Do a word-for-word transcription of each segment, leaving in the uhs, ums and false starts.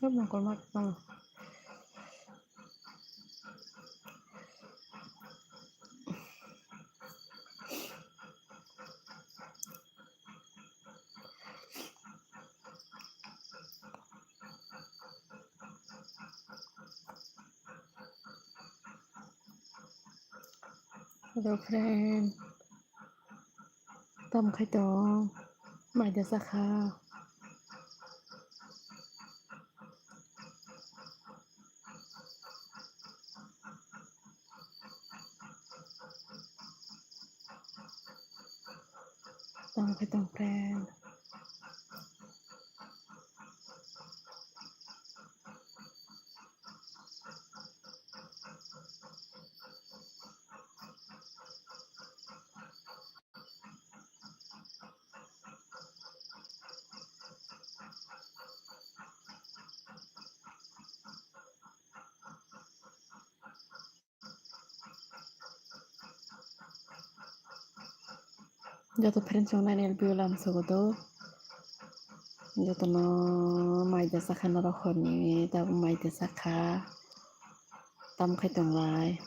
Mangkol ma tong. Hello friend. Tamo khai tong? Mai da chakha? Tamo khai tong friend? Joto friends rok nai L P O lam sogo do. Jotono mai da chakha norok horni, tabuk mai da chakha. Tamo khai tonglai?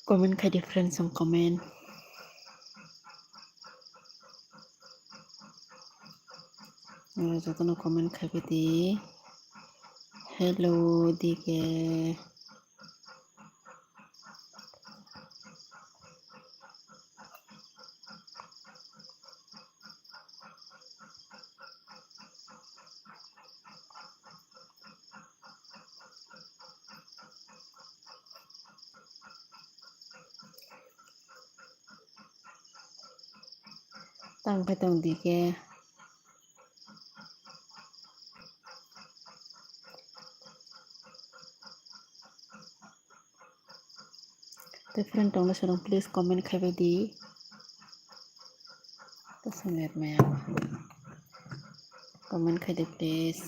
Comment khai di friends, ang comment. Jotono comment khai di. Hello, D K. Tang khe tong di khe. Tei friend tongna swnang, please comment khai bai di. Comment khai di please.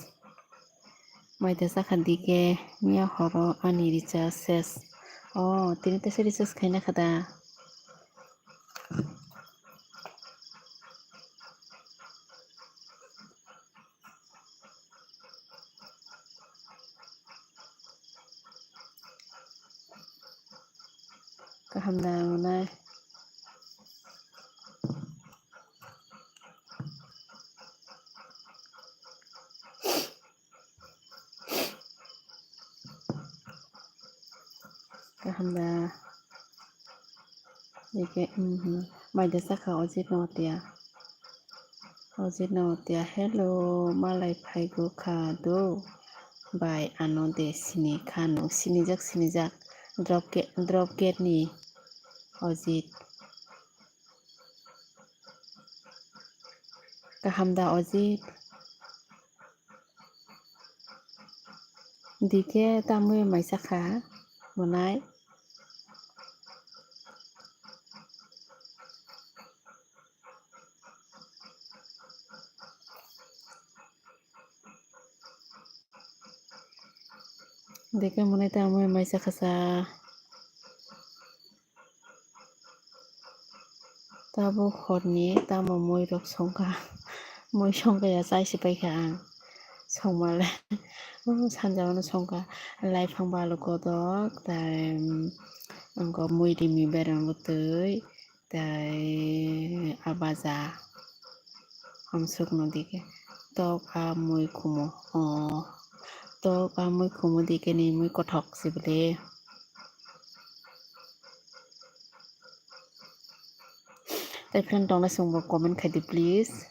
Mai da chakha di khe, miya horo ani recharge ses. Oh, tini teisa recharge khaina kha da. Kaham da ang nai. Kaham da. Eke, mhm. Mai da chakha Ojit Notia. Ojit Notia, hello, malai phaigo kha do. Bai, ano de sini khano, sinijak, sinijak. Drop gate, drop gate ni Ojit. Kaham da Ojit? D K tamwi mai chakha, monai. D K monai tamwi mai chakha sa. Tabuk horni tamo mui rok songkha? Mui songkha ya, chai se paikha ang. Songmale, o sanja o no songkha. Laiphang balu kodok, tai, um, angko mui rimi bereng bwtwi, tai abaja. Hamsuk no dike. Tok a mui khumo. O, tok a mui khumo dike ni mui kothok sibole. Tai friend tongna songbo comment khai di please.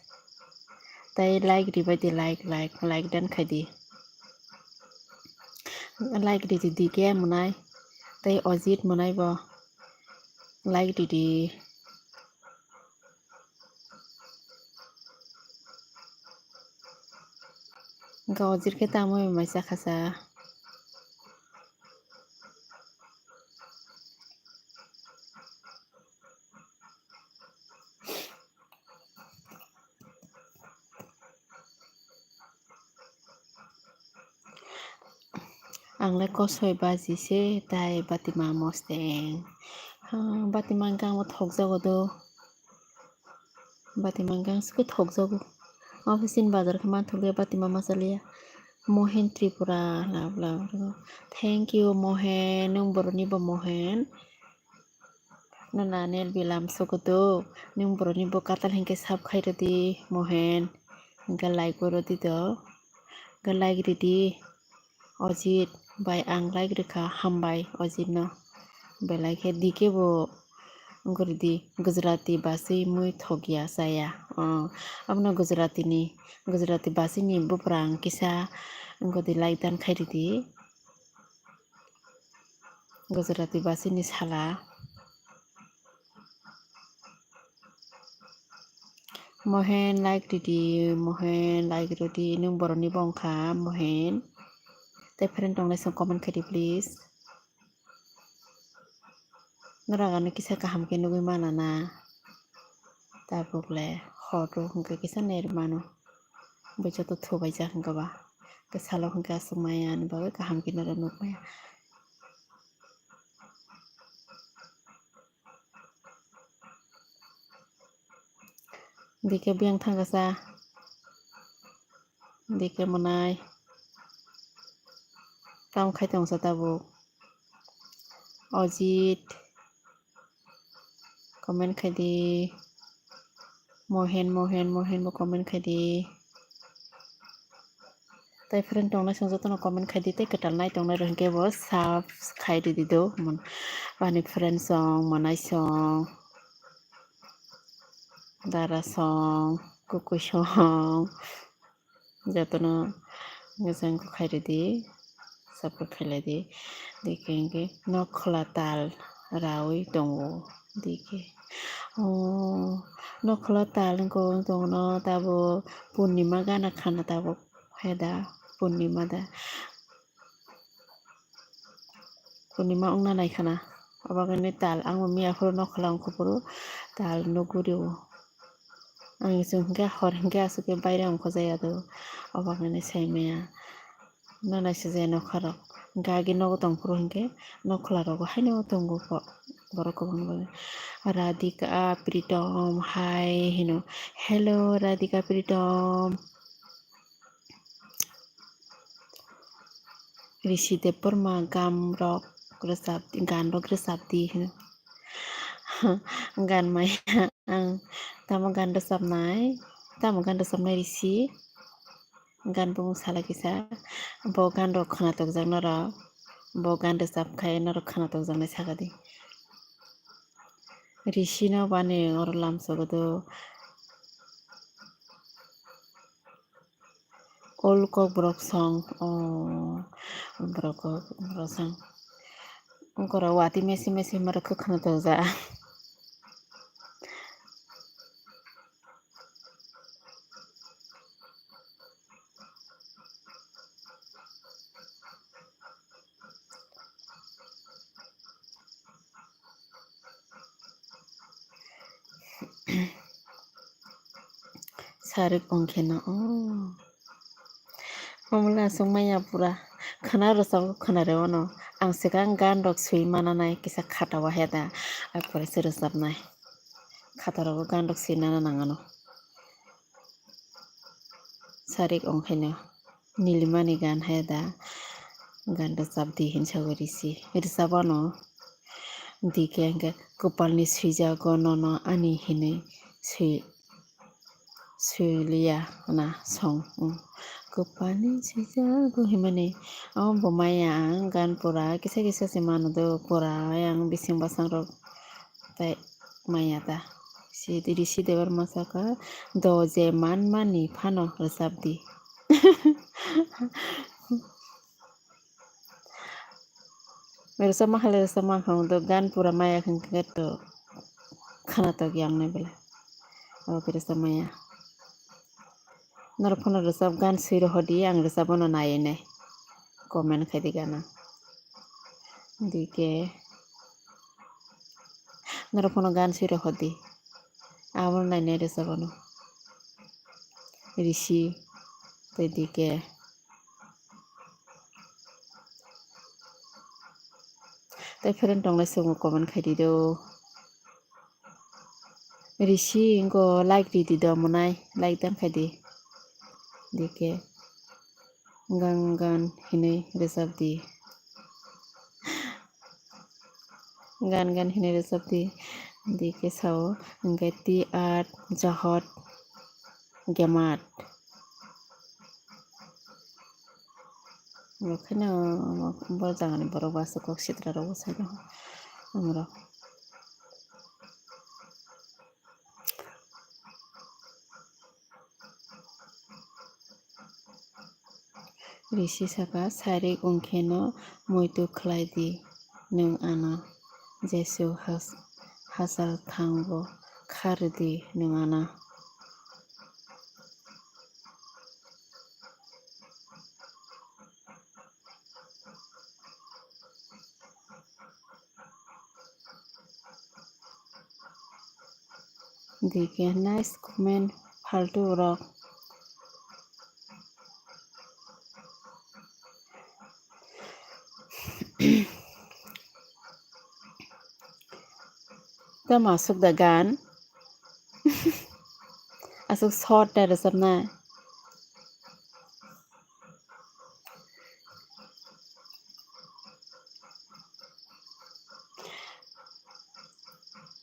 Tai like ribai di, like, like, like dan khai di. Like ridi D K monai. Tai Ojit monai bo like ridi. Hwnkhe Ojit khe tamo mai chakha sa. Ang le kosoi baji se tai batima mosteng. Ha, batima hwnkhe ang bo thokjago do. Batima hwnkhe ang se thokjago. Office ni bazar khe manthok liya, batima ma cha liya. Mohen Tripura, love, love. Thank you, Mohen. Nwng boroni bo Mohen. Nana nel bilam sokoto. Nwng boroni bo katal hinkhe sub khai rwdi, Mohen. Hinkhe like bo rwdi do. Hinkhe like rwdi. Ojit bai ang like rwkha, hambai Ojit no. Belai khe D K bo wngkha rwdi, Gujarati basui mui thokya chaya. Oh, abono Gujarati ni, Gujarati basui ni buprang kisa wngkha di, like dan khai rwdi. Gujarati basui ni sala. Mohen like rwdi, Mohen like rwdi, nwng boroni bo wngkha Mohen. Tei friend tongnai song comment khaidi please. Norok ano kisa kaham khe nugwi mana na. Tabuk le hot rok hwnkhe kisa ner mano. Bo joto thubaijak hwnkhe ba. Khe salo hwnkhe aswk maya ani bagwi kaham khe norok nukmaya. Dike biyang thangkasa. Dike mwnai. Tamo khai tongsa tabuk. Ojit. Comment khaidi. Mohen, Mohen, Mohen bo comment khaidi. Tai friend tongnai song jotono comment khaidi, tei kwtal nai tongnai rok hinkhe bo sub khai rwdi do. Ani friend song, mwnai song, dara song, kukui song. Jotono mwchang khe khai rwdi, support khailai di. Dike hinkhe nokhla tal raui tongo dike. Oh, nokhla tal wngkha wng tongo no tabo Purnima gana khana tabo heda Purnima da. Purnima wngna nai khana. Obo khe tal ang bo miya phuru nokhla wngkha phuru tal nugwi rwo. Ang chwng hinkhe hor hinkhe aswk khe baire ongkhojaya do. Obo khe sai maya. No naisajaya nokha rok. Hinkhe agi nogo tong phuru hinkhe nokhla rogo haino tongo borok kwbangma. Radhika Pritom hai hino. Hello Radhika Pritom. Rishi Debbarma gan rok rwchap, gan rok rwchap di hino. Gan maya ang tamo gan rwchapnai, tamo gan rwchapnai Rishi. Gan bumung sala kisa. Bo gan rok khwnatok jak norok. Bo gan rwchap khai norok khwnatok jaknai saka di. Rishi no bani oro lamsogo do. Ol kok borok song, oh, borok kok borok song. Ungkora wati mesi mesi hima rok khe khwnatok jak. Sarik ongkheno, oh. Mamula aswk maya pura. Khwna rwchapkhe khwna rw ono. Ang swkang gan rok swi mana nai kisa khata o heda. Ar pore se rwchapnai. Khata rogo gan rok swi nana nang ano. Sarik ongkheno. Nilimani gan heda. Gan rwchap di hinsa o Rishi. Rwchap ano. Dike hwnkhe kwpalni swijago nono ani hinwi swi. Swiliya hwna song, hmm. Kwpalni swijago himani. Omo bo maya ang gan pura kisa kisa se mano do, pura yang bising bwsang rok tai maya ta. Si Rishi Debbarma saka, do je manmani phano rwchap di. Rwchapma khe rwchapma khe wng do, gan pura maya khe to khwnatok yang nai belai. Obo khe rwchapmaya. Norok phano rwchap gan swi rohor di, ang rwchapmano nai nai. Comment khai di gana. Dike. Norok phano gan swi rohor di. Abono nai nai rwchapmano. Rishi. Tei dike. Tei friend tongnai chwngno comment khai di do. Risi wngkha like ri di do, monai like dan khai di. Dike gan gan hinwi rwchap di. Gan gan hinwi rwchap di. Dike sao hwnkhe T R Johor Gemat. Okheno bo jagani borok bo aswk kok sitra rok bwsai no. Risi saka, "Sarik wngkheno muitu khlai di nwng ano, jesu has-, hachal thango kha rw di nwng ano." Dike nice comment, faltu rok. Tamo aswk da gan? Aswk short da rwchapna?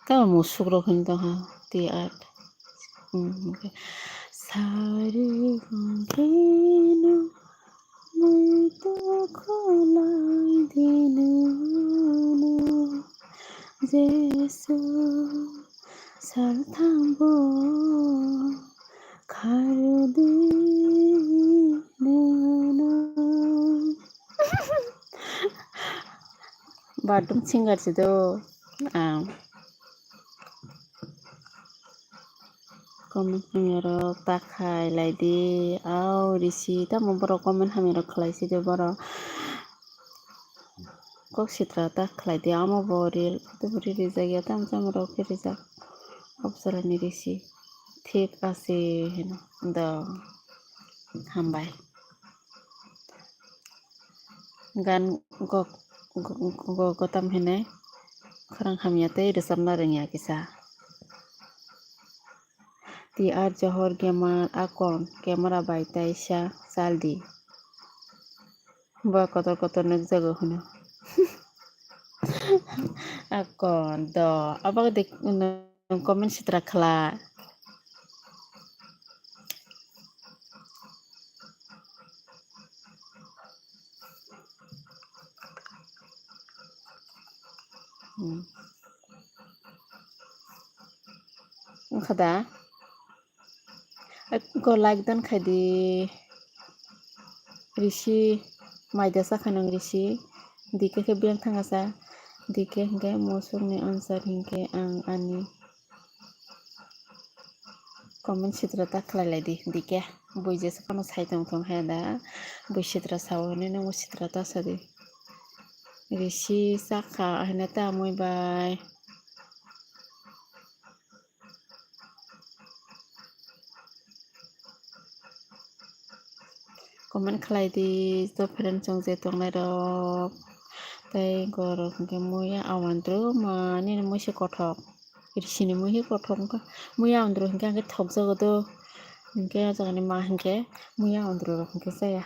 Tamo musuk rok hinwi tongkha, T R. Hmm, okay. Sari gongkeno muitu kholai dino, Jesu salthambo khardi nono. Bathroom singer se do ang. Comment hamya rok ta khai lai di. Au Risi, tamo borok comment hamya rok khlai si de borok. Kok sitra ta khlai di, amo bo ril, photo bo ri rijak ya, tamo tamo rok khe rijak. Opsorani Risi, thik ase hino do. Hambai. Gan gok, gok, gok gotam hene khorang hamya tei rwchapna rwngya kisa. T R Johor Gamer akon camera bai taisa chaldi. Bo kotor kotor nukjago hwno. Akon do abak de comment sitra khla. Hmm. Wngkha da? Go like dan khai di. Risi, maida sakha nang Risi. Dike khe biyang thangasa. Dike hinkhe musukni answer hinkhe ang ani comment sitra ta khlai lai di. Dike bui jesa phano sai tong thong khe da. Bui sitra sao hinwi nang sitra ta sa di. Risi sakha hinwi ta amui bai. Comment khlai di, to friend chwng je tongnai rok. Tei gorok hinkhe muya awandru ma nini muisi kothok. Risini muisi kothok wngkha. Muya awandru hinkhe ang khe thokjago do. Hinkhe o jagani ma hinkhe muya awandru rok hinkhe chaya.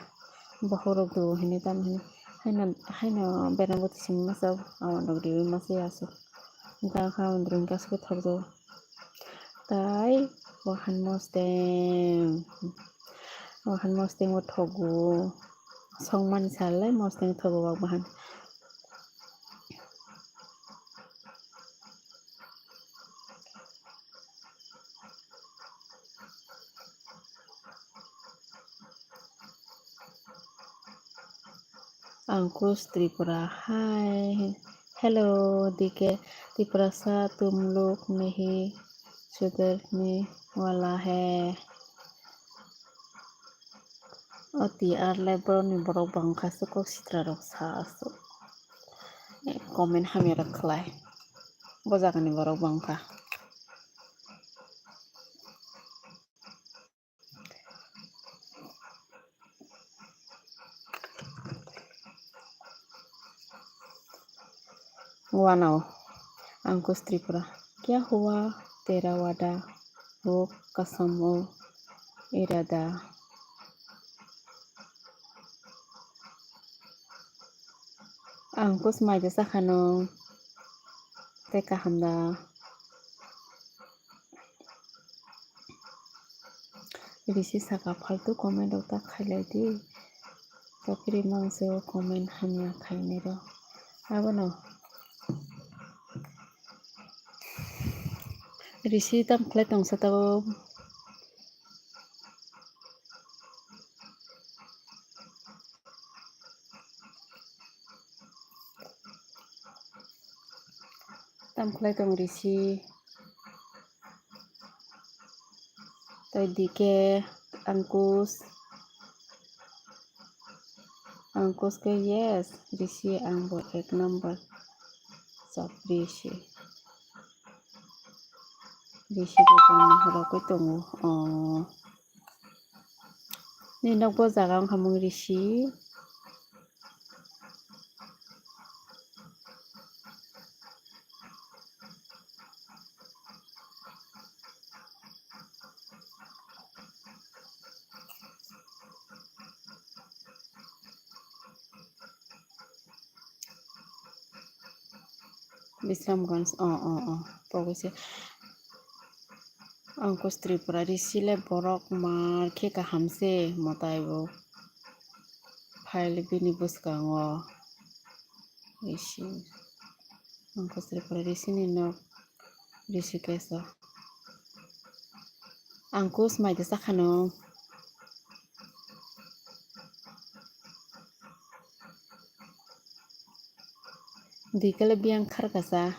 Bokhorok do hinwi tamo hinwi. Haino, haino berang bwtwi simi masa awandru riwi masa ya aswk. Hinkhe ang khe awandru hinkhe aswk thokjago. Tai wahan mosteng, wahan mosteng o thogo, songmani salai mosteng thogo wak bahan. Ankush Tripura, hi. Hello, D K Tiprasa, tum log nahi sudharne wala hai. O T R lai borokni borok bangkha se kok sitra rok sa aswk. Eh, comment hamya rok khlai. Bo jagani borok bangkha. Wanao, Ankush Tripura. Kya hua tera wada? Wo kasam wo irada. Ankush mai da sakhano. Tei kaham da. Risi saka faltu comment rok ta khailai di. Tapiri mangso comment hamya khainai rok. Abono. Risi tam khlai tong sa tabuk. Tam khlai tong Risi. Tei D K Ankush. Ankush ke yes, Risi ang bo ek number. Chap Risi. Risi bo tong horo koi tongo. Oh. Ni nokbo jaga wngkha mung Risi. Bisramganj, oh, oh, oh, pogwi se. Ankush Tripura, Risi le borok mar khe kaham se, mwtai bo phaile bini bwskango. Risi, Ankush Tripura, Risi ni nok, Rishikesh o. Ankush mai da sakhano. Dikele biyang kharkasa.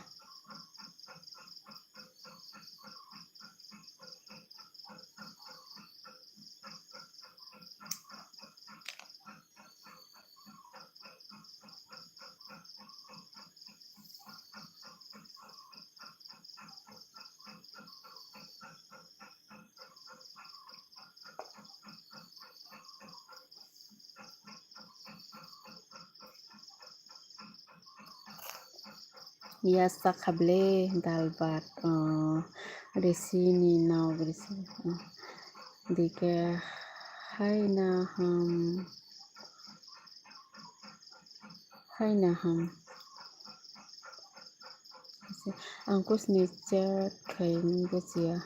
Yes, sakha ble dal bhat, uh, Risi ni nok, Risi, uh, dike hai na ham, hai na ham. Ankush ni chat khai ni bwsiya.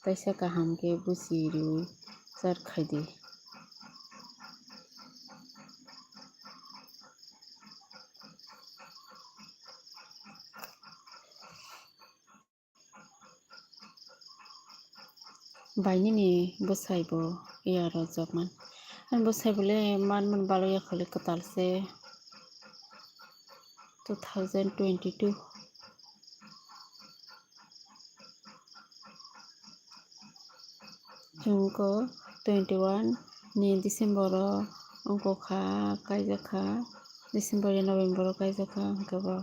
Taisa kaham khe buchi rwui char khai di. Bai nini bwsai bo iya rwjak man. Ani bwsai bo le man man balok ya khali kwtal se. Two thousand twenty-two. Chwng khe twenty-one ni December o wngkha, kaijak kha, December ya November o kaijak kha, hwnkhe bo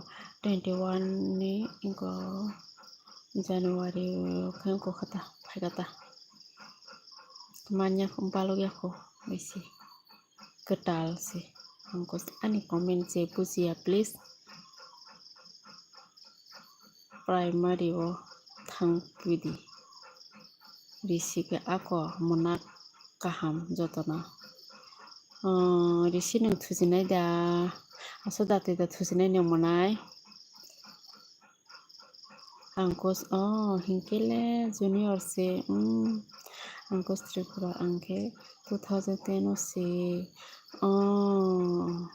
twenty-one ni wngkha January o khe wngkha ta, phaikha ta. Manya balok ya kho, bai se. Kwtal se. Ankush ani comment se bujiya, please. Primary o thangpidi. Risi khe ako mwnai kaham jotono. Oh, Risi nwng thujinai da? Aswk da twi da thujinai nwng mwnai? Ankush, oh, hinkhe le junior se, hmm, Ankush Tripura, ang khe two thousand ten o se, oh,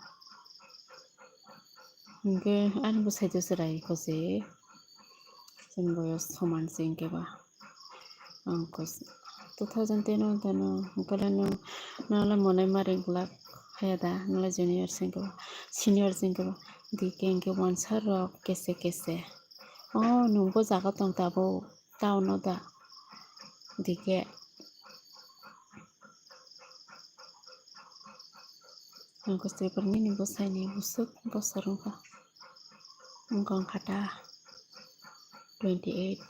hinkhe ani bwsai do chwrai kho se, chini boyos soman se hinkhe ba. Ankush, two thousand ten o tano, hwnkhe le nwng, nwng le mwnai ma ring glak haya da, nwng le junior se hinkhe ba, senior se hinkhe ba, D K hinkhe wansa rok kese kese. Oh, nwng bo jaga tong tabuk, town o da, D K. Ankush Tripura nini bwsai ni bwswk bosor wngkha. Wngkha wngkha ta twenty eight.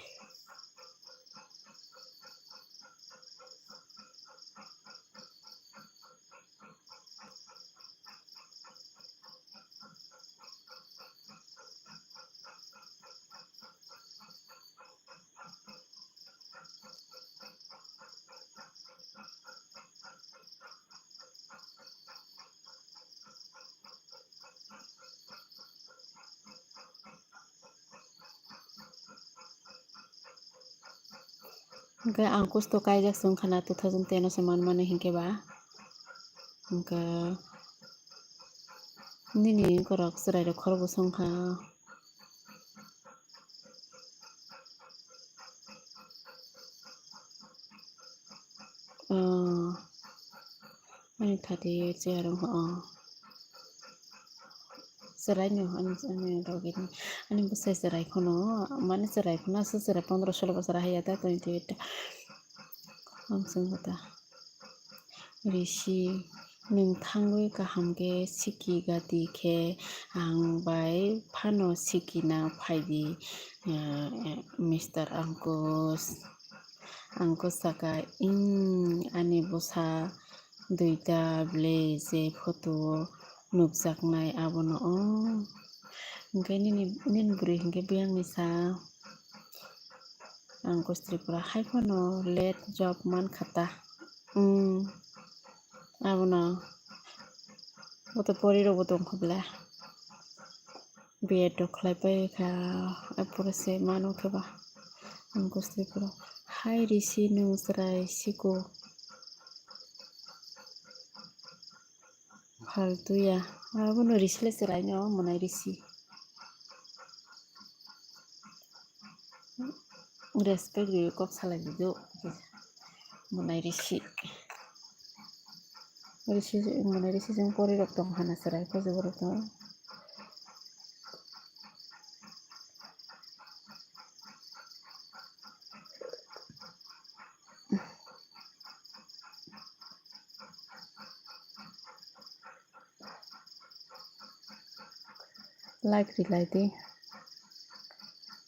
Hwnkhe Ankush to kaijak se wngkha na two thousand ten o se manmani hinkhe ba. Hwnkhe nini borok chwrairok khorokbo se wngkha. Oh. Ani thati chair wngkha, oh. Chwraino, ani, ani rogini, ani bwsai chwrai kheno, mane chwrai kheno aswk chwrai pondro solo bosor haiya ta, twenty eight ta. Ang chwngkha ta. Rishi, nwng thangwi kaham khe siki gati khe ang bai phano sikina phaidi, eh, eh, Mister Ankush. Ankush saka, "Ing, ani bwsa duita ble je photo o nukjaknai abono o." Hwnkhe nini, nini bwrwi hwnkhe biyangni sa, Ankush Tripura hai phano late job mankha ta. Hmm. Abono. Bo to pori rokbo tongkha bwle. B Ed rok khlai pai kha, aphuru se mano khe ba. Ankush Tripura. Hai Rishi nwng chwrai siko. Phaltu ya. Abono Rishi le chwraino, mwnai Rishi. Respect rwi kok salai di do. Mwnai Rishi. Rishi, mwnai Rishi jeng pori rok tong hana chwrai ko jebo rok tong. Like ri lai di.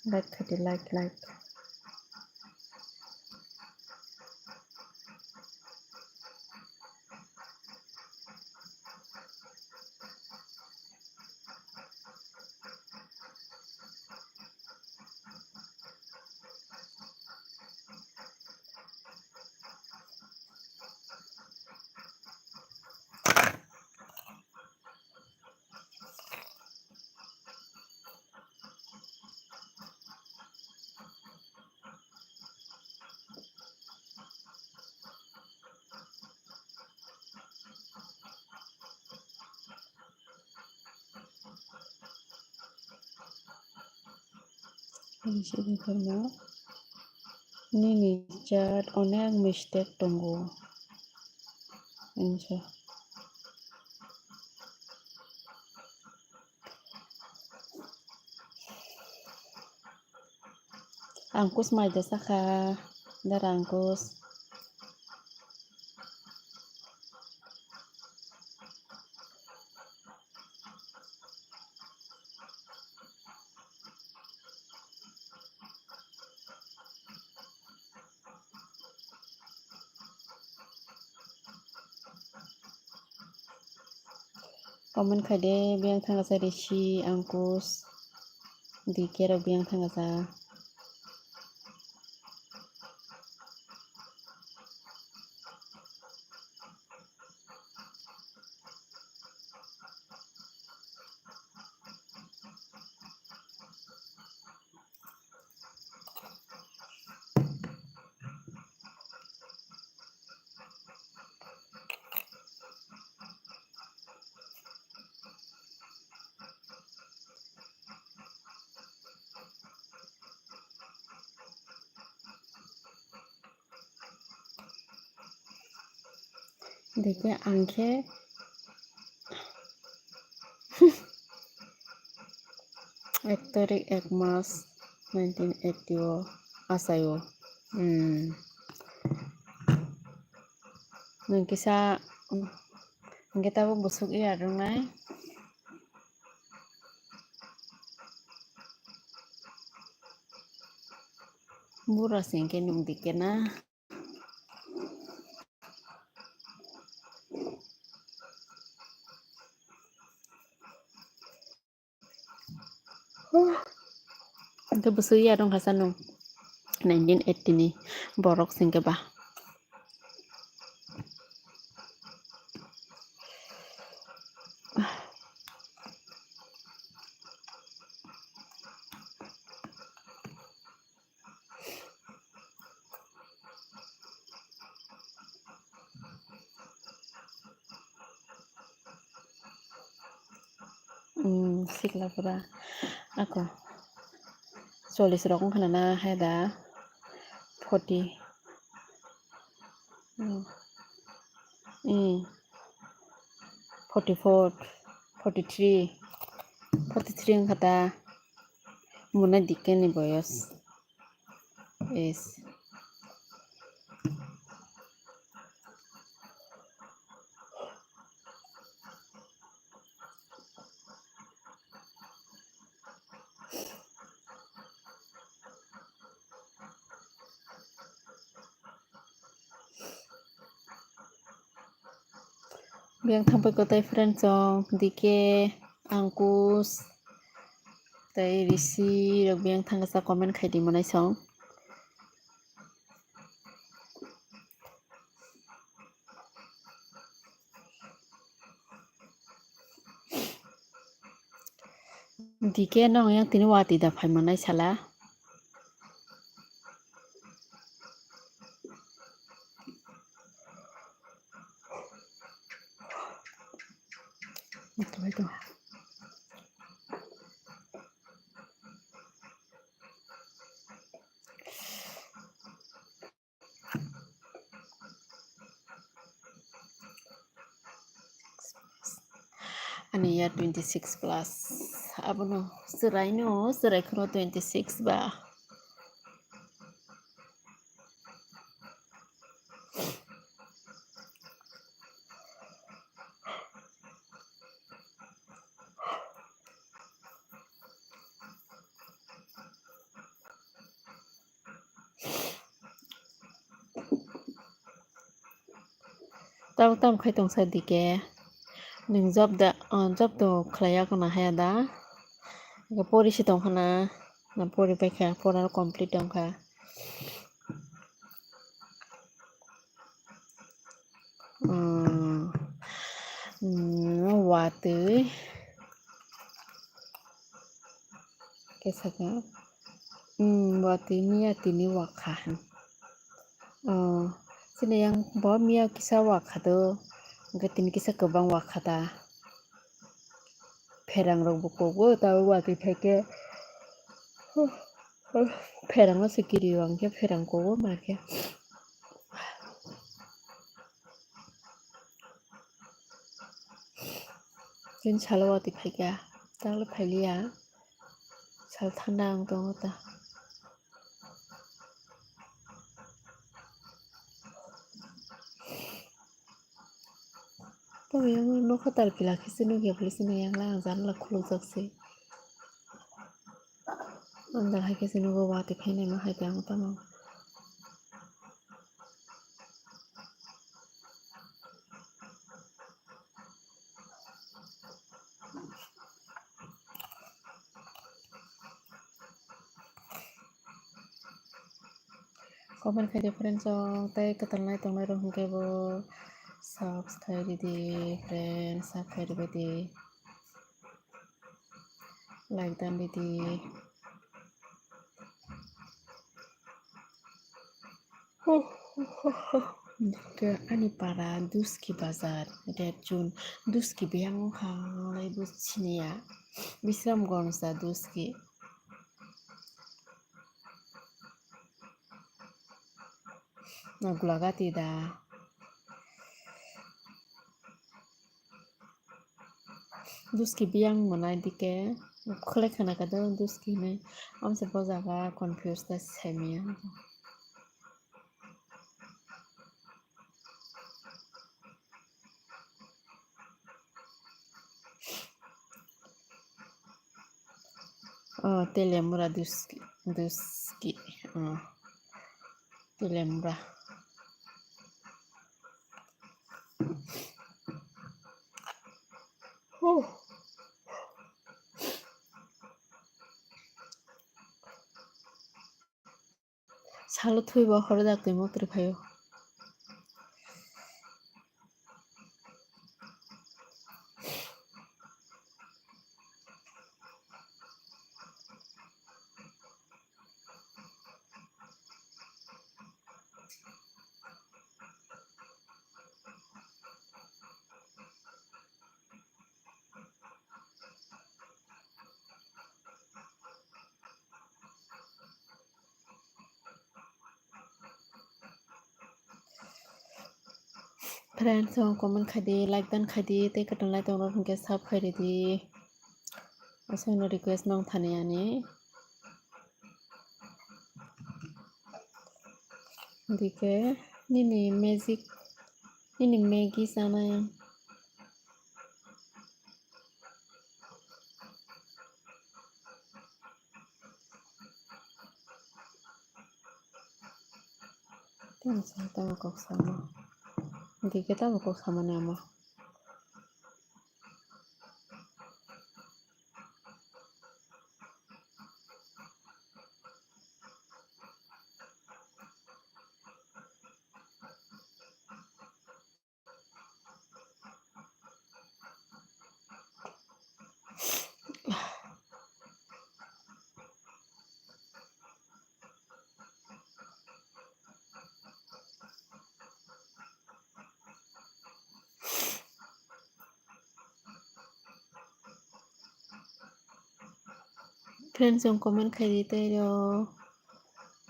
Like khai di, like, like. Nini chat onek mistake tongo. Hinsa. Ankush mai da sakha, dara Ankush. Comment khai de, biyang thangasa Rishi, Ankush, D K rok biyang thangasa. Dekhe ang khe ek tarik ek mas nineteen eighty o achaio. Hmm. Nwng kisa, hwnkhe tabuk bwswk ya rwngnai. Bura se hwnkhe nwng dikhe na. Hwnkhe bwswk ya rwngkha sa nwng nineteen eighty ni borok se hwnkhe ba. Hmm, sikla pura. Ako. Chollish rok wngkha na, na hai da? Forty. Hmm. Hmm. Forty-four, forty-three, forty-three wngkha ta. Mona dikeni boyos. Yes. Biyang thangpai kotai friend song, D K, Angkush, tei Rishi rok biyang thangkasa comment khaidi monai song. D K no yang tini wati da phai manai sala. Ani ya twenty-six plus. Abono chwraino, chwrai kheno twenty-six ba. Tamo tamo khai tong sa D K. Nwng job da, ah, job to khlaiya khwna haya da. Pori se tong khwna, na pori paikha, pora complete tong kha. Hmm, hmm, watwi. Khe sakha, hmm, watwi miya tini wakha. Oh, chini yang bo miya kisa wakha do, hwnkhe tini kisa kwbang wakha da. Pherang rok bo kugo, tabo watwi phaikhe. Pherang no se kiri o, hwnkhe pherang kugo ma khe. Chini salo watwi phaikha, tanglo phailiya. Sal thanda wng tongo ta. Tamo yang nokha tal pila khe se nukya, police ni yang lang janla khulukjak se. Andal hai khe se nugo, watwi phainai ma hai tamo tamo. Comment khai di friends rok, tei kwtal nai tongnai rok hwnkhe bo subscribe khai ridi friends, subscribe khai ridi. Like dan ridi. Ani para Duski bazar, red zone, Duski biyang wngkha lai bo siniya, Bisramganj da Duski. Na Gulagati da. Duski biyang mwnai dike, khwlai khna khe do Duski hinwi. Amsa bo jaga confuse ta semiya. Oh, Telemura Duski, Duski, oh, Telemura. Huh. Salo thwi bo horo dak twi motri phaio. Friends, o comment khai di, like dan khai di, tei kwtal lai tongrok hwnkhe sub khai ridi. Aswkno request nang thani ani. Dike nini magic, nini Maggie chanai. Tamo sa tamo kok samo. Dike tamo kok samo ni amo. Friends, chwng comment khai di tei rw.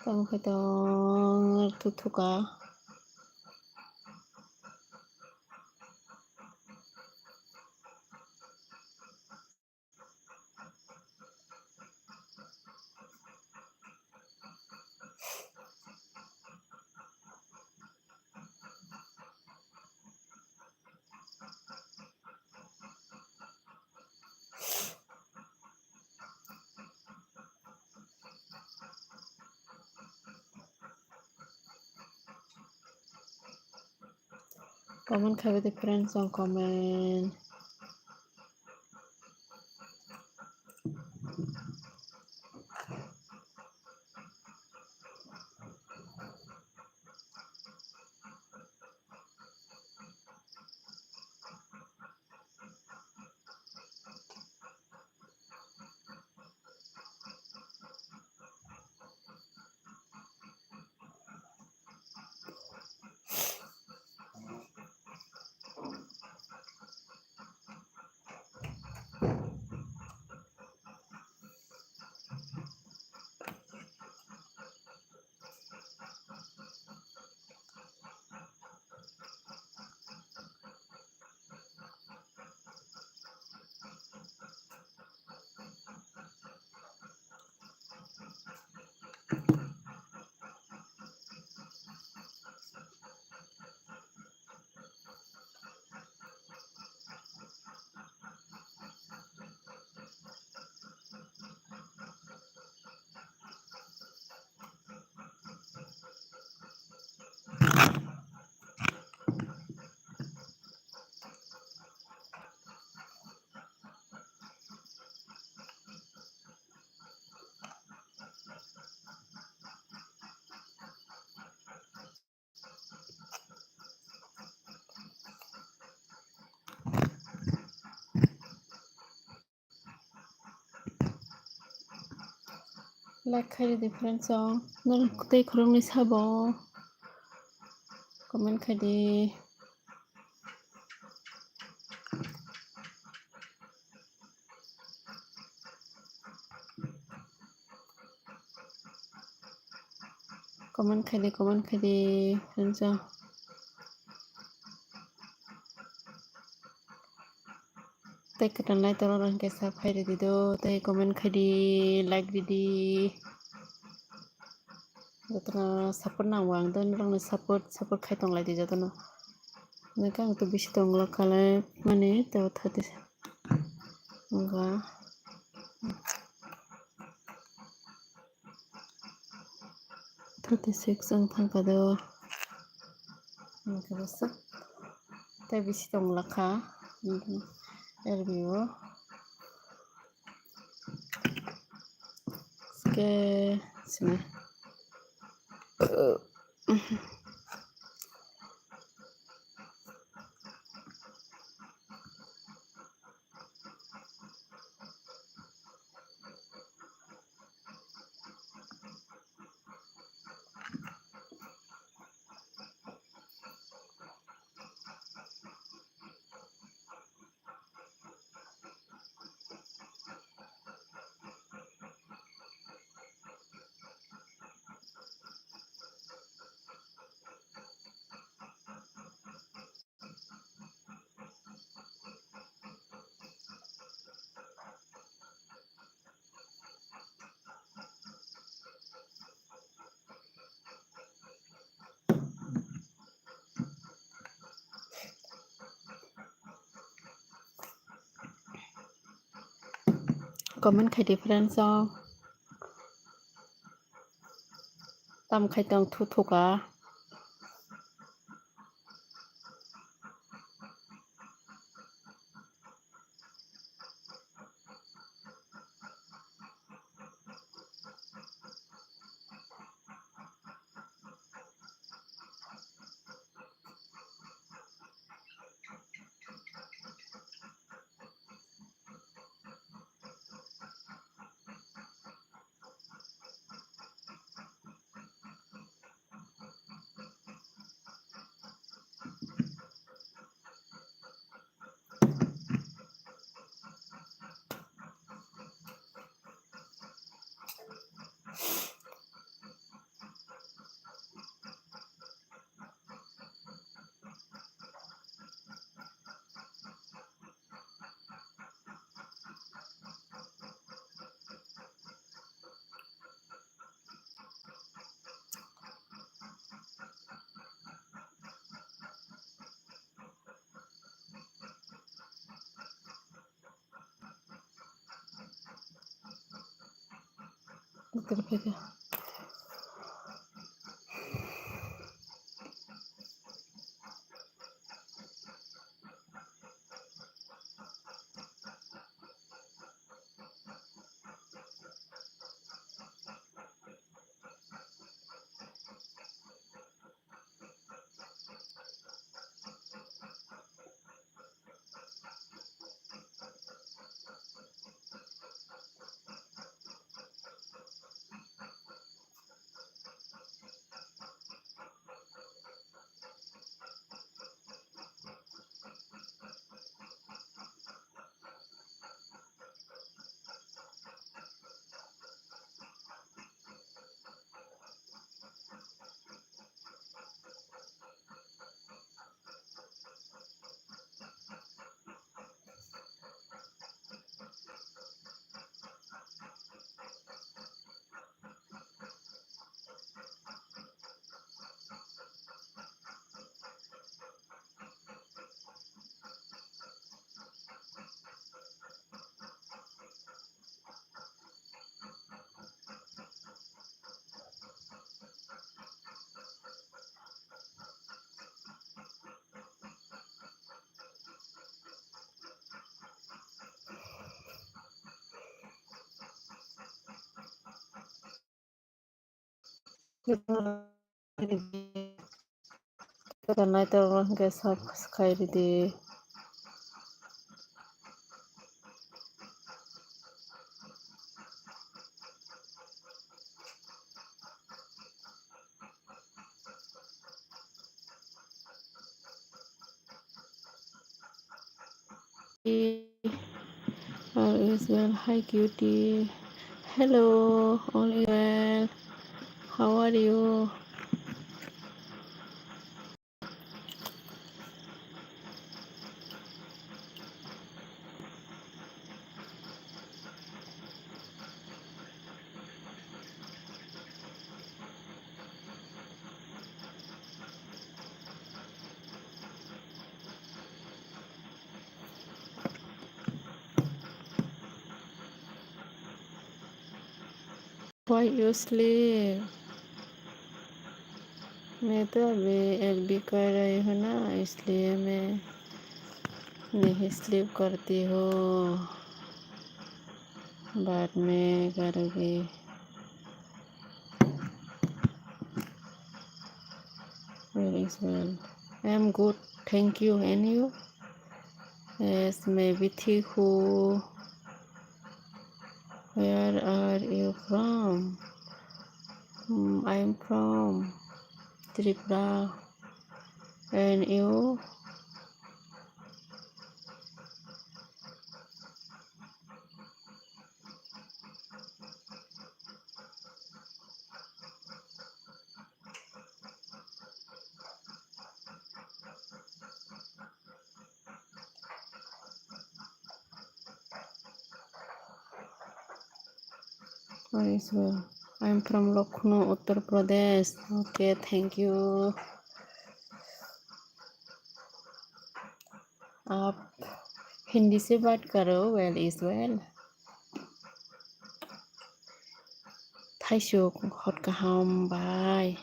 Tamo khe tong thuk thuk kha. Comment khai di friends, chwng comment. Like khai di friends, o norok tei khoroknwi sabo comment khai di. Comment khai di, comment khai di friends, o. Tei kwtal nai toro rang khe sa phai ridi do, tei comment khai di, like ridi. Jotono support nango ang do, norokni support, support khai tong lai di jotono. Nokha ang to bisi tong glak kha lai mani, tei o thati wngkha. Thirty six wng thang kha do. Hwnkhe bwswk tei bisi tong lakha. Rw o. Hwnkhe sini. Comment khai di friends o. Tam khai tong thu thuka. Naitok hwnkhe subscribe ridi. All is well. Hi, cutie. Hello, all is well. How are you? Why you sleep? मैं तो अभी एलबी कर रही हूँ ना, इसलिए मैं नहीं स्लीप करती हूँ। बाद में करूँगी। Very well. I am good, thank you. And you? Yes, मैं भी ठीक हूँ। Where are you from? Mm, I am from Tripura. And you? All is well. I am from Lucknow, Uttar Pradesh. Okay, thank you. आप हिंदी से बात करो, well is well. Thaisuk hot kaham bai.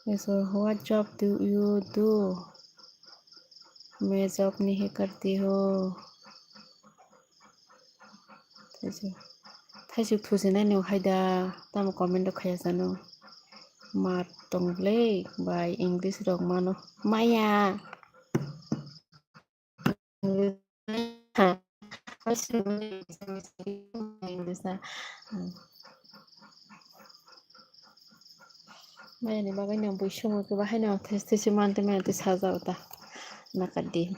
Thaisuk, what job do you do? मैं जॉब नहीं करती हूँ। Thaisuk, thaisuk thusi nai nung hai da, tamo comment rok khaya sano. Ma tong ble bai English rok mano. Maya. English na. Maya ni bagwi no bui sumo khe bahai no thes thes man te maya te sajao ta. Nakadi.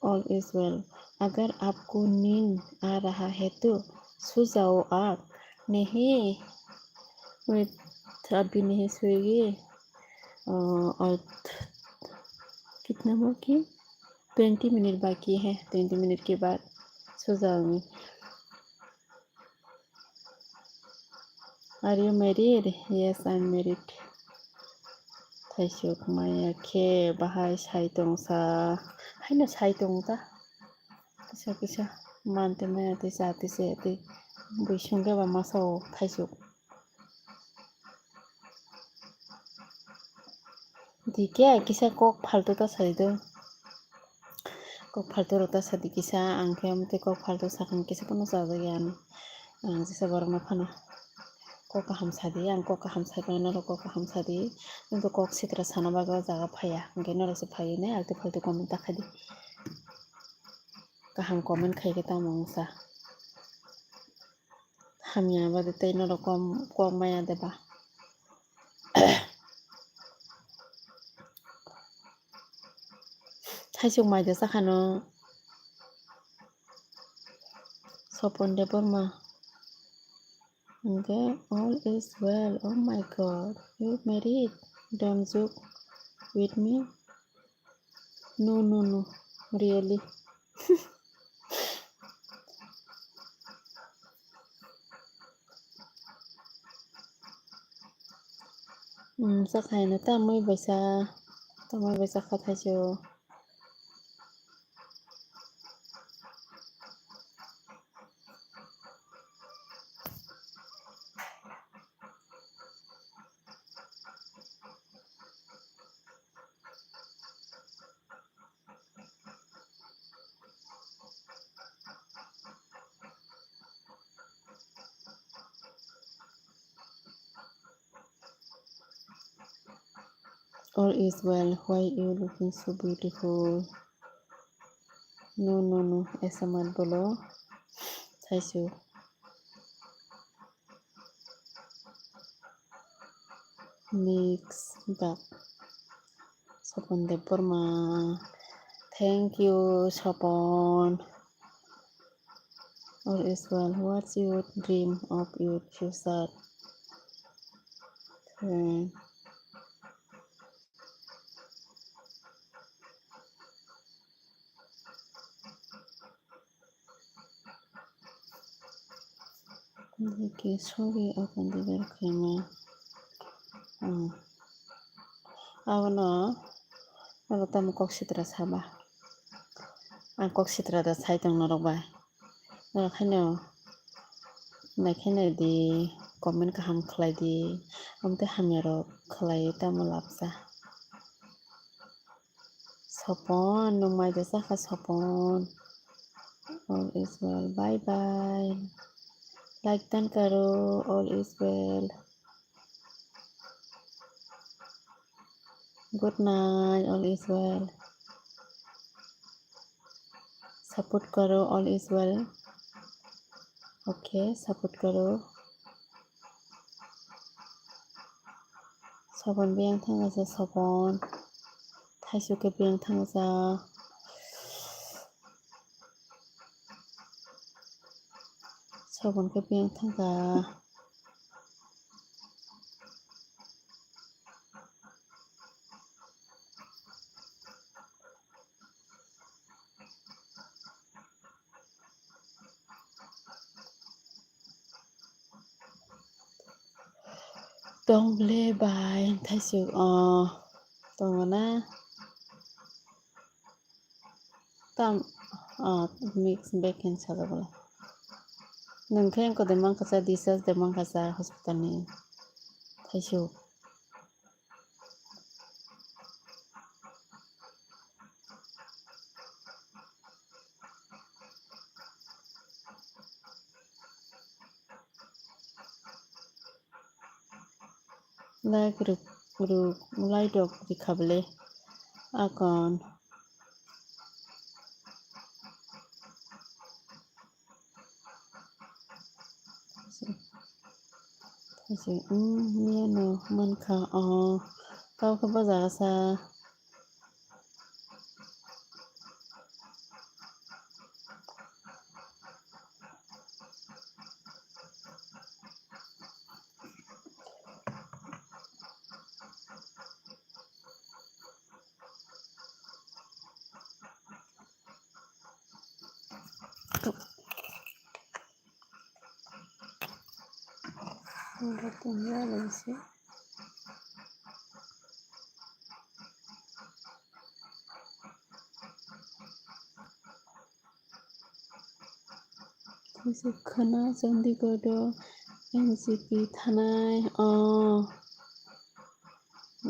All is well. अगर आपको नींद आ रहा है तो सो जाओ आप। नहीं, मैं अभी नहीं सोएगी। अ, और कितना बाकी? Twenty minute बाकी है। Twenty minute के बाद सो जाऊंगी। Are you married? Yes, I'm married. Thaisuk maya khe bahai sai tong sa. Haino sai tong ta. Kisa kisa man te maya te cha te se te. Bui sung khe ba masa o thaisuk. Dikhe kisa kok phaltu ta sai do. Kok phaltu rok ta sadi kisa, ang khe amtwi kok phaltu sakha kisa phano chajak ya ani. Ang jesa borok no phano kok kaham sadi, ang kok kaham sai mano norok kok kaham sadi. Nwng to kok sitra sana bagwi o jaga phaiya, hwnkhe norok se phaiwi nai altu phaltu comment ta khaidi. Kaham comment khai khe tamo wngsa. Hamya bade tei norok kom kok maya de ba. Thaisuk mai de sakhano Sopon Debbarma. Hwnkhe all is well. Oh my God, you married? Don't joke with me. No, no, no, really. Hmm, sakhaino tamwi baisa, tamwi baisa kha thaisuk. All is well. Why you looking so beautiful? No, no, no. Esa mat bolo. Thaisuk. Mix bak. Sopon Debbarma. Thank you, Sopon. All is well. What's your dream of your future? Hmm. Sorry, open the welcome. Hmm. Abono, abo tamo kok sitra saba. Ang kok sitra da sai tong norok bai. Norok haino nai khe nai di, comment kaham khlai di, amtwi hamya rok khlai tamo labsa. Sopon, nwng mai da sakha Sopon. All is well. Bye bye. Like tan karo. All is well. Good night. All is well. Support karo. All is well. Okay, support karo. Sopon biyang thangsa Sopon. Thaisuk khe biyang thangsa. Sopon khe biyang thangsa. Tong ble bai thaisuk o tongo na. Tam, ah, mix back khe sajak bwla. Nwng khe wngkha de mankha cha, discharge de mankha cha hospital ni thaisuk. Like rwk, rwk, like rok rikha bwle. Akon. Thaisuk, mm, miya no mankha, oh, kau khe bo jaga sa. Thaisuk khwna Chandigarh o N G P thanai. Oh.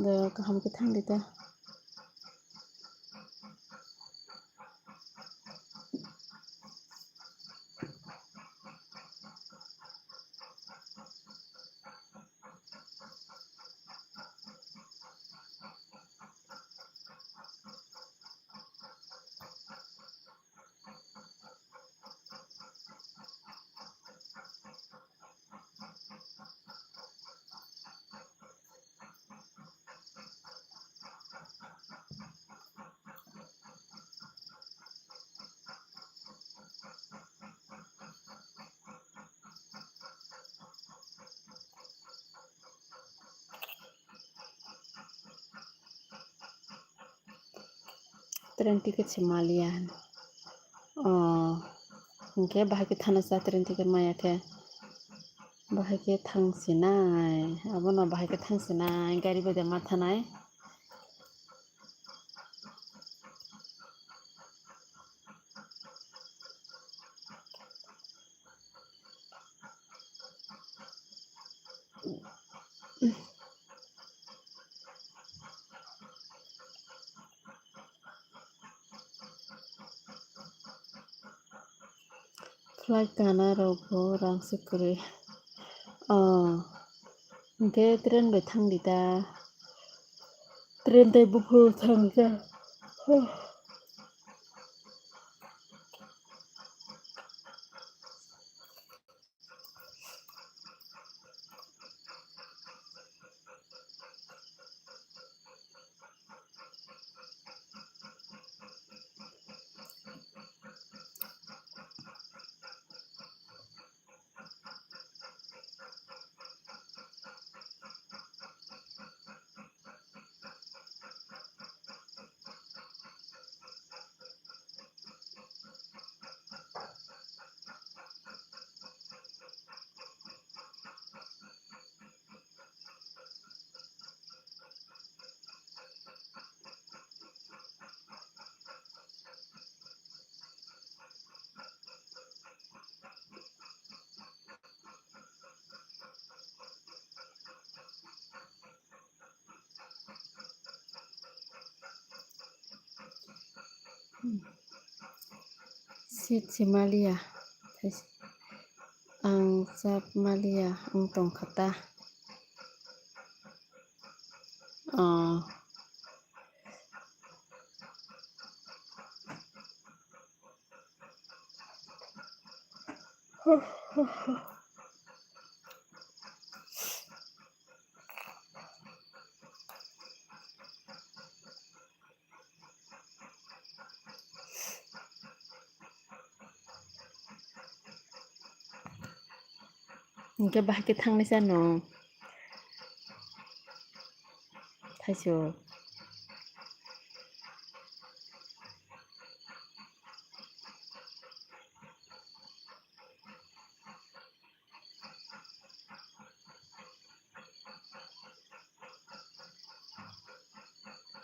Do kaham khe thang di ta. Train ticket se maliya. Oh, hwnkhe bahai khe thana sa train ticket maya khe. Bahai khe thang sinai, abono bahai khe thang sinai, gari bai de ma thanai. Flight kana rok bo rang se kwrwi. Oh, hwnkhe train bai thang di ta. Train tei buphuru thang di ta. Huh. Seat se maliya, ang chap maliya, ang tongkha ta. Oh. Hwnkhe bahai khe thangni sano. Thaiso.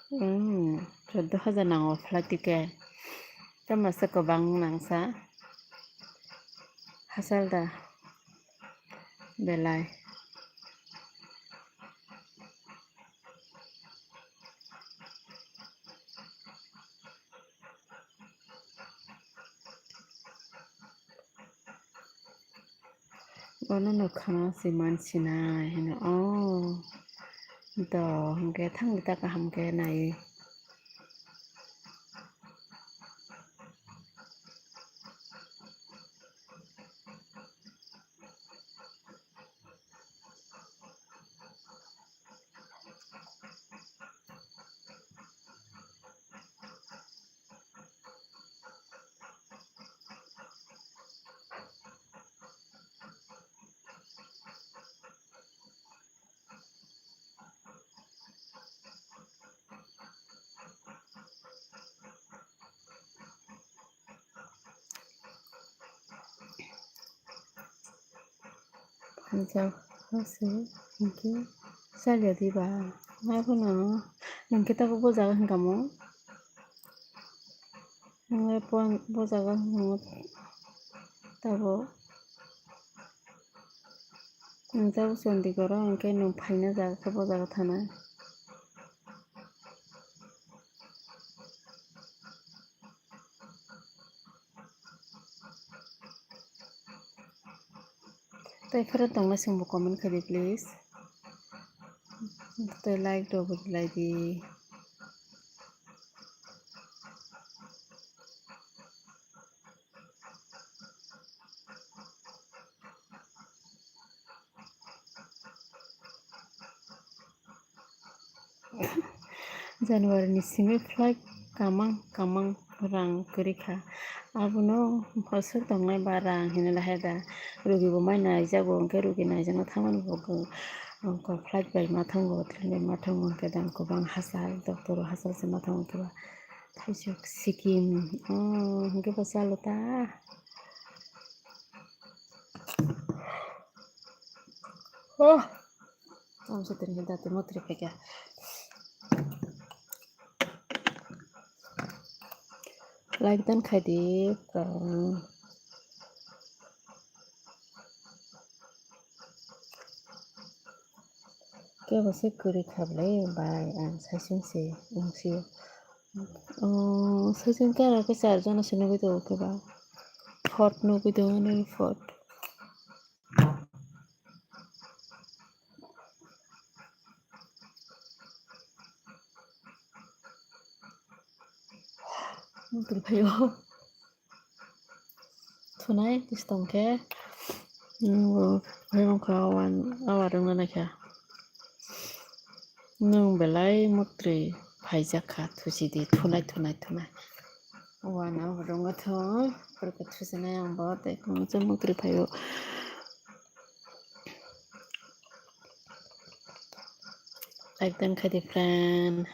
Hmm, choddo hajar nango flight ticket. Tamo se kwbang nangsa. Hachal da belai. Bono nukha se mansinai hino. Oh, do hwnkhe thangwi ta kaham khe naiwi. Hamjak hase hwnkhe salya diba? Abono hwnkhe tabuk bo jaga hwnkha mo? Nwng le pon bo jaga hwnwi tabo. Nwng tabo Chandigarh o, hwnkhe nwng phaina jaga khe bo jaga thanai. Tei phuru tongna chwngbo comment khaidi please. Tei like rwbo rwlaidi. January ni simi flight kamang kamang rang kwrwi kha. Abono hosok tongnai ba rang hinwi lahai da. Rugi bo mai naijago, hwnkhe rugi naijakna thangmani bo flight bai ma thango, train bai ma thango, hwnkhe dam kwbang hachal, doctor rok hachal se ma thango, hwnkhe ba thaisok sikim, oh, hwnkhe ba chalo ta. Oh. Ang sotoni khe dati motri phaikha. Like dan khaidi, um, kebo se kwrwi kha bwle bai, ang saichung se wngsio. Oh, saichung khe aro khe char jona se nugwi tongo khe ba. Phot nugwi tongo nini phot. Motri phaio. Thunai tistong khe. Nwng bo phai wngkha, awan, awa rwngna naikha. Nwng belai motri phaijak kha, thusi di, thunai, thunai, thunai. Wana rwngthu, purkhe thusinai ang bo, tei kungsa motri phaio. Ekdom khaidi friend.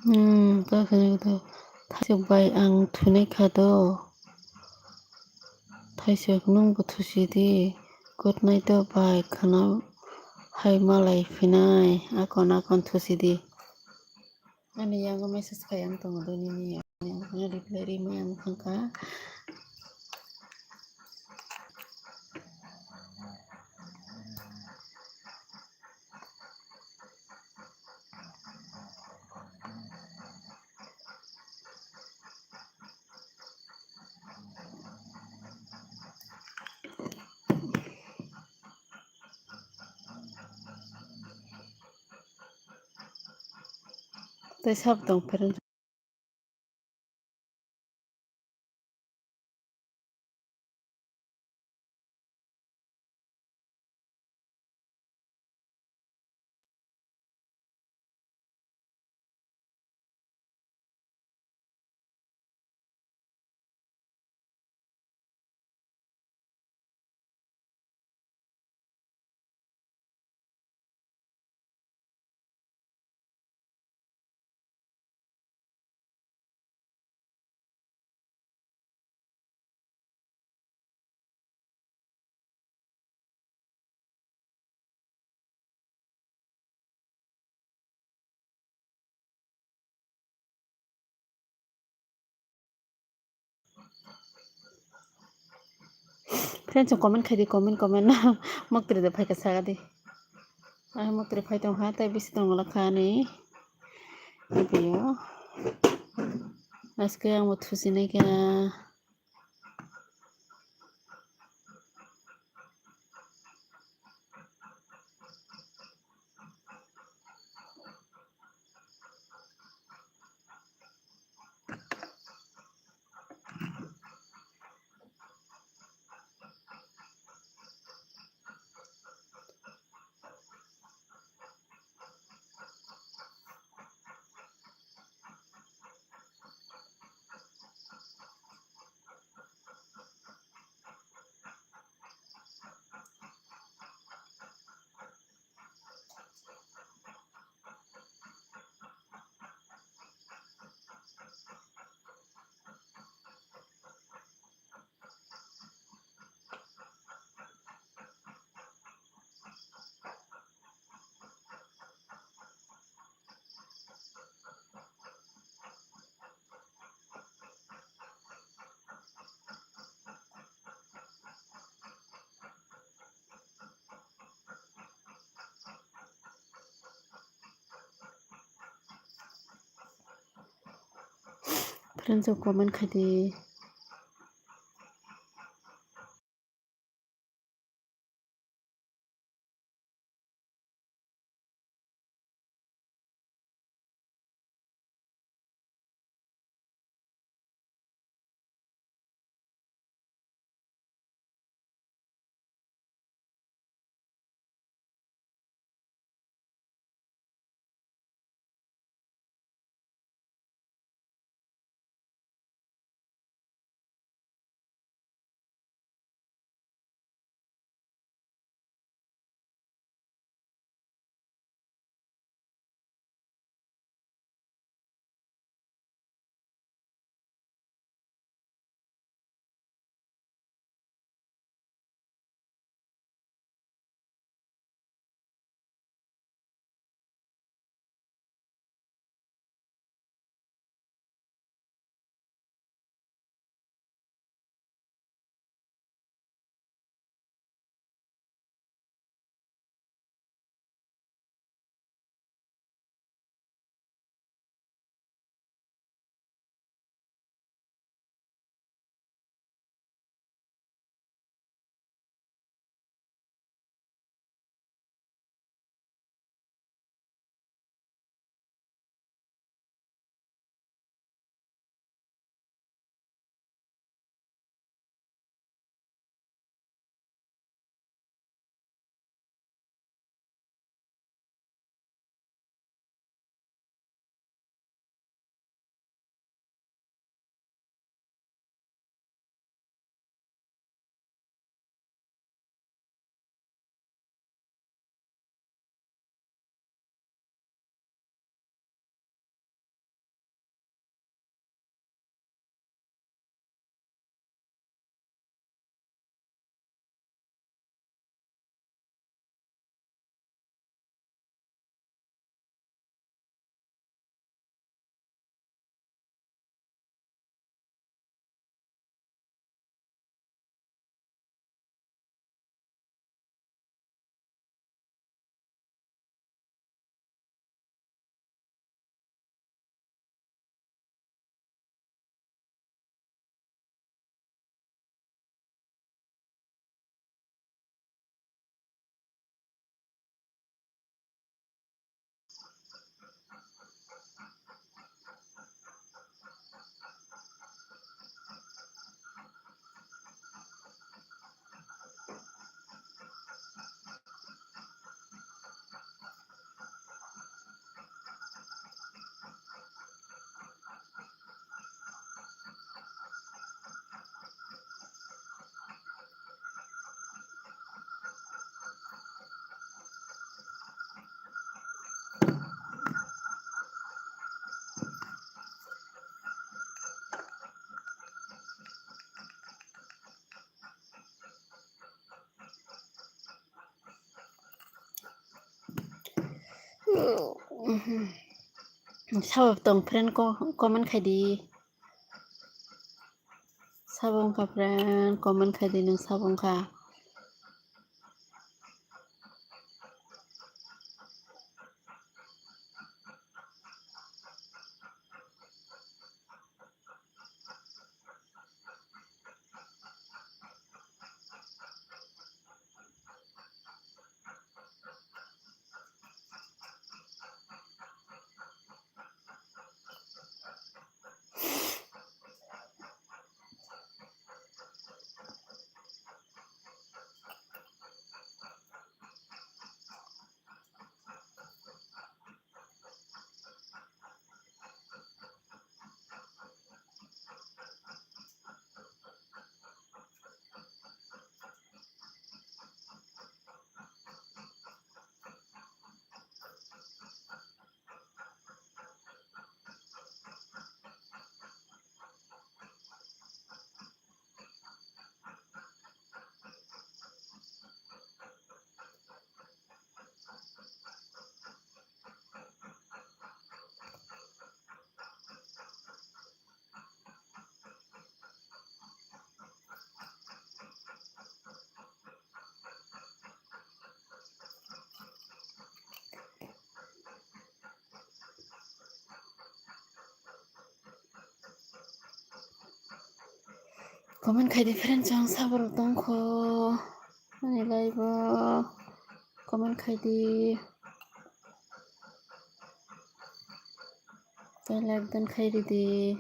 Hmm, ta khwnaikha do. Thaisok bai ang thunai kha do. Thaisok nwng bo thusi di. Good night do bai, khwna hai malai phinai. Akon akon thusi di. Ani yango message khai ang tongo do nini. Ani ang reply rimai ang thangkha. Tei sabo tong phereng. Friends, comment khai di, comment, comment. Moktre de phaika saga di. Ah, moktre phai tong ha, tai bisi tong la kha ni. Video. Aske ang bo thusi nai kha. Friends, o comment khai di. Sabo tong friend ko-, comment khai di. Sabo wngkha friend, comment khai di nwng sabo wngkha. Comment khai di friends, ang saborok tongkho. Ani live o comment khai di. Tei like dan khai ridi.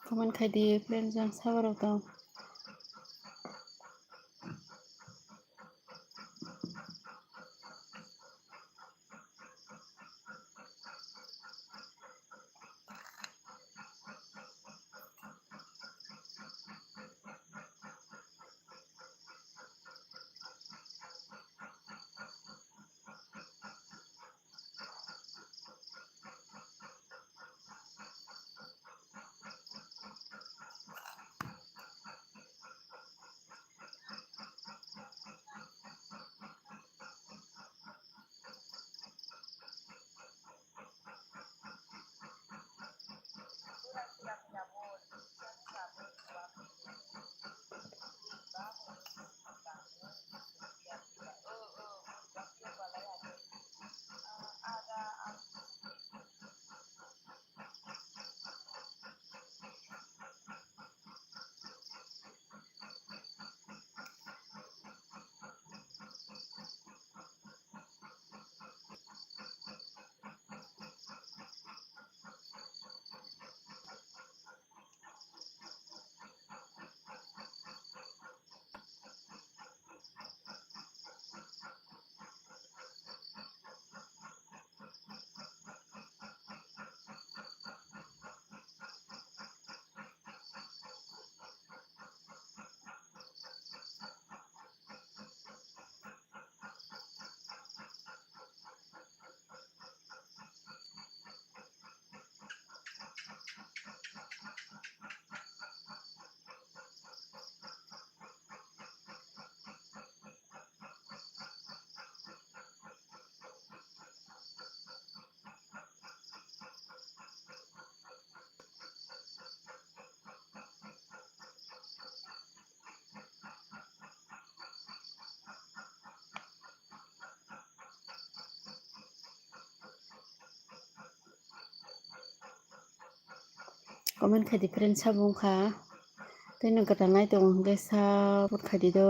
Comment khai di friends, ang saborok tong. Comment khai di friends, sabo wngkha. Tei nwng kwtal nai tongo hwnkhe support khai di do.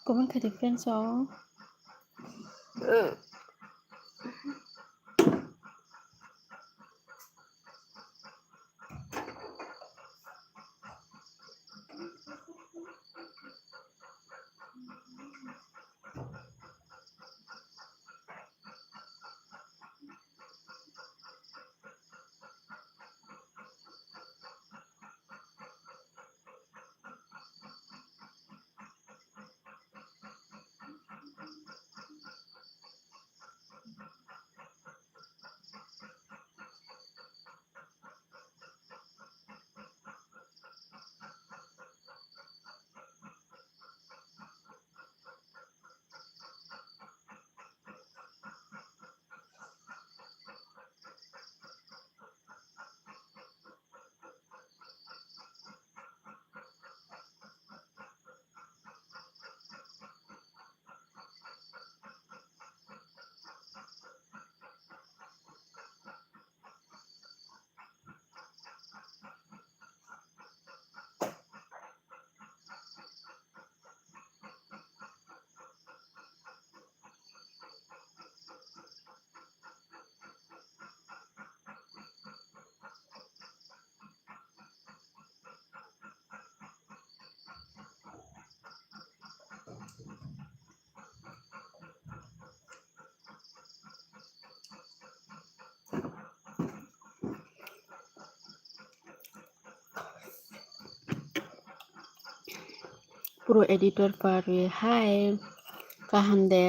Comment khai di friends o. Pro editor parwi hai kaham de.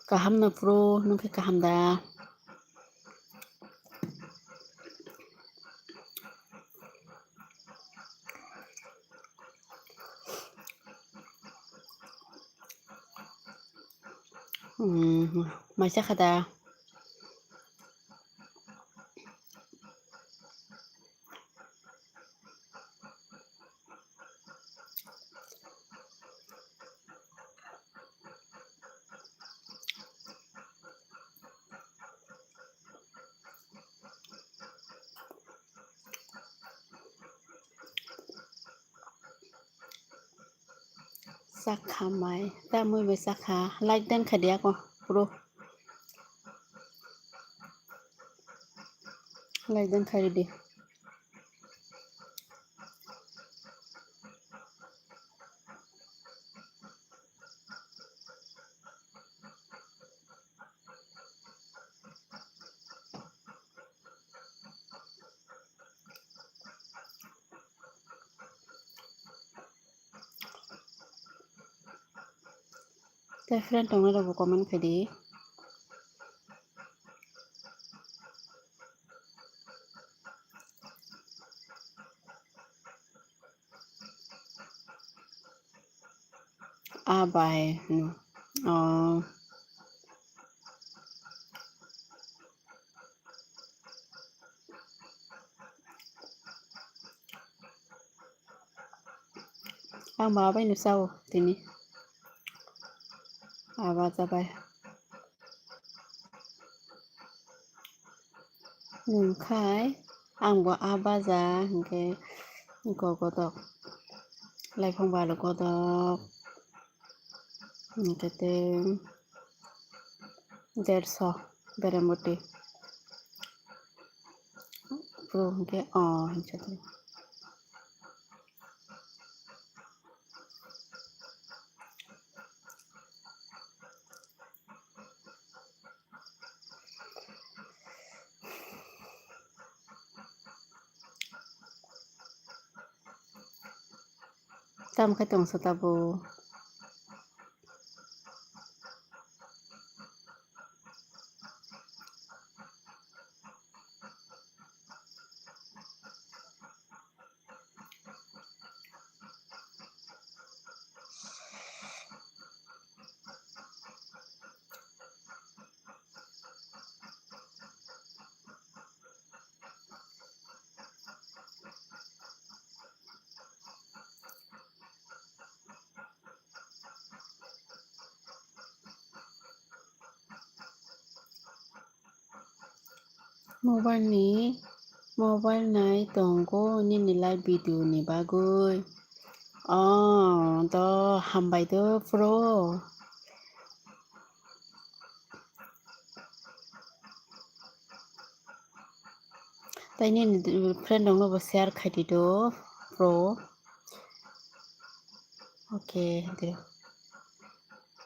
Kaham no phuru, nwng khe kaham da? Hmm, maisa kha da? Sakha mai, ta mui bai sakha, like dan kha di ako, bro. Like dan kha di. Tei friend tongnai rok bo comment khe di. A bai, hmm. Oh. Ang ba bai no sao tini. Aba chabai. Nwng khai ang bo a baja hinkhe kokotok, laiphang balu kotok, hinkhe tei derso beremoti. Pro hinkhe o hinkhe tei. Tam khe tongsa tabuk. Mobile ni, mobile nai tongo nini live video ni bagwi. Oh, to hambai do pro. Tai nini friend rok no bo share khai di do pro. Okay, de.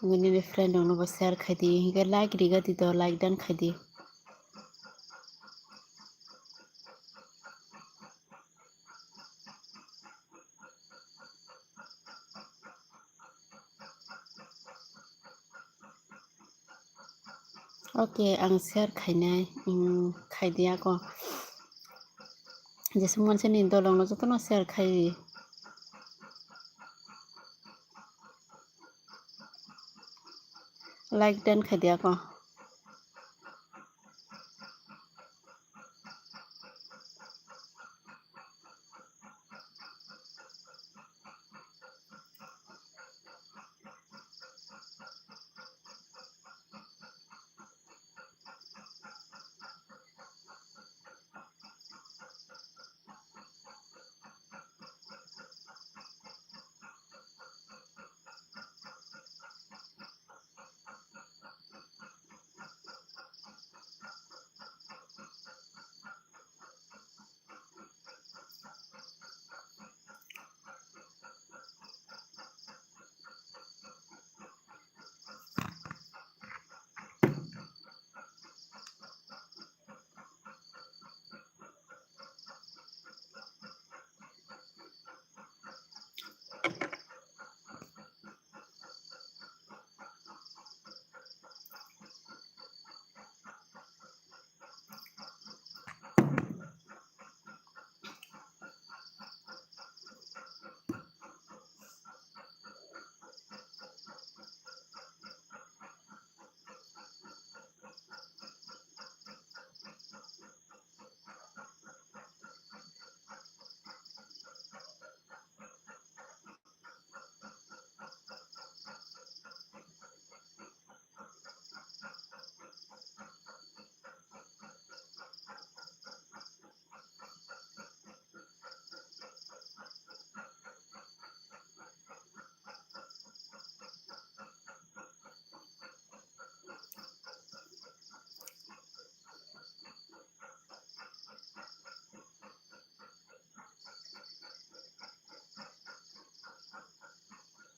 Nini friend rok no bo share khai di. Hinkhe like riga di do, like dan khai di. Okay, ang share khainai, mm, khai di ako. Jeswk manse ni dolong no jotono share khai. Like dan khai di ako.